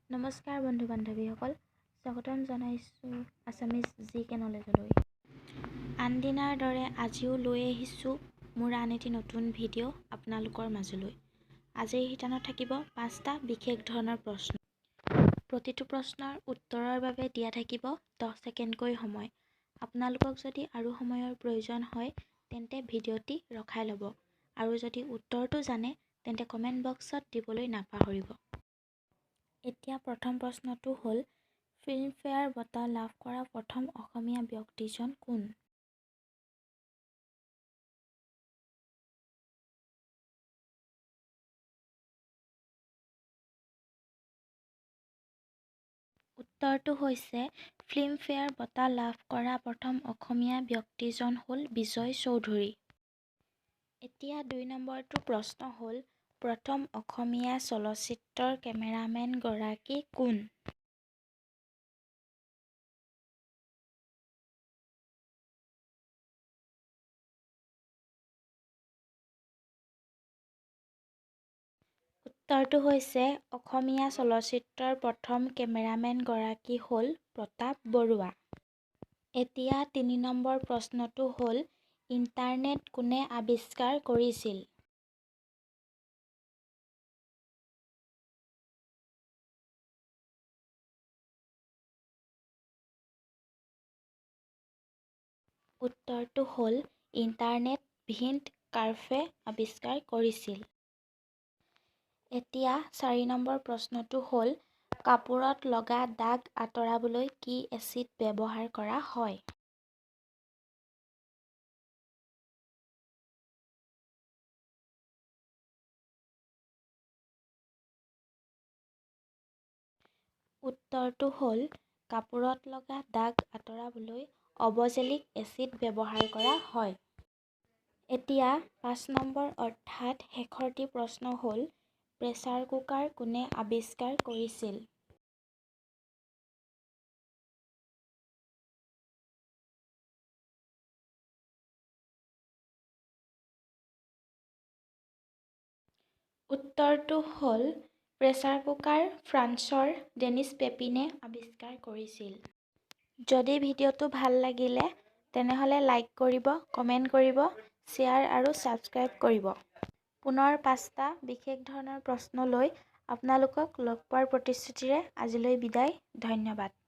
নমস্কাৰ বন্ধু বান্ধৱীসকল, স্বাগতম জনাইছোঁ আছামিজ জি কে নলেজলৈ। আনদিনাৰ দৰে আজিও লৈ আহিছোঁ মোৰ আন এটি নতুন ভিডিঅ' আপোনালোকৰ মাজলৈ। আজিৰ শিতানত থাকিব পাঁচটা বিশেষ ধৰণৰ প্ৰশ্ন। প্ৰতিটো প্ৰশ্নৰ উত্তৰৰ বাবে দিয়া থাকিব 10 ছেকেণ্ডকৈ সময়। আপোনালোকক যদি আৰু সময়ৰ প্ৰয়োজন হয়, তেন্তে ভিডিঅ'টি ৰখাই ল'ব আৰু যদি উত্তৰটো জানে, তেন্তে কমেণ্ট বক্সত দিবলৈ নাপাহৰিব। এতিয়া প্ৰথম প্ৰশ্নটো হ'ল, ফিল্মফেয়াৰ বঁটা লাভ কৰা প্ৰথম অসমীয়া ব্যক্তিজন কোন? উত্তৰটো হৈছে, ফিল্মফেয়াৰ বঁটা লাভ কৰা প্ৰথম অসমীয়া ব্যক্তিজন হ'ল বিজয় চৌধুৰী। এতিয়া দুই নম্বৰটো প্ৰশ্ন হ'ল, প্ৰথম অসমীয়া চলচ্চিত্ৰৰ কেমেৰামেনগৰাকী কোন? উত্তৰটো হৈছে, অসমীয়া চলচ্চিত্ৰৰ প্ৰথম কেমেৰামেনগৰাকী হ'ল প্ৰতাপ বৰুৱা। এতিয়া তিনি নম্বৰ প্ৰশ্নটো হ'ল, ইণ্টাৰনেট কোনে আৱিষ্কাৰ কৰিছিল? উত্তৰটো হ'ল, ইণ্টাৰনেট ভিন্ট কাৰ্ফে আৱিষ্কাৰ কৰিছিল। এতিয়া চাৰি নম্বৰ প্ৰশ্নটো হ'ল, কাপোৰত লগা দাগ আঁতৰাবলৈ কি এচিড ব্যৱহাৰ কৰা হয়? উত্তৰটো হ'ল, কাপোৰত লগা দাগ আঁতৰাবলৈ অবজেলিক এচিড ব্যৱহাৰ কৰা হয়। এতিয়া পাঁচ নম্বৰ অৰ্থাৎ শেষৰটি প্ৰশ্ন হ'ল, প্ৰেছাৰ কুকাৰ কোনে আৱিষ্কাৰ কৰিছিল? উত্তৰটো হ'ল, প্ৰেছাৰ কুকাৰ ফ্ৰান্সৰ ডেনিছ পেপিনে আৱিষ্কাৰ কৰিছিল। যদি ভিডিঅ'টো ভাল লাগিলে, তেনেহ'লে লাইক কৰিব, কমেণ্ট কৰিব, শ্বেয়াৰ আৰু ছাবস্ক্ৰাইব কৰিব। পুনৰ পাঁচটা বিশেষ ধৰণৰ প্ৰশ্ন লৈ আপোনালোকক লগ পোৱাৰ প্ৰতিশ্ৰুতিৰে আজিলৈ বিদায়। ধন্যবাদ।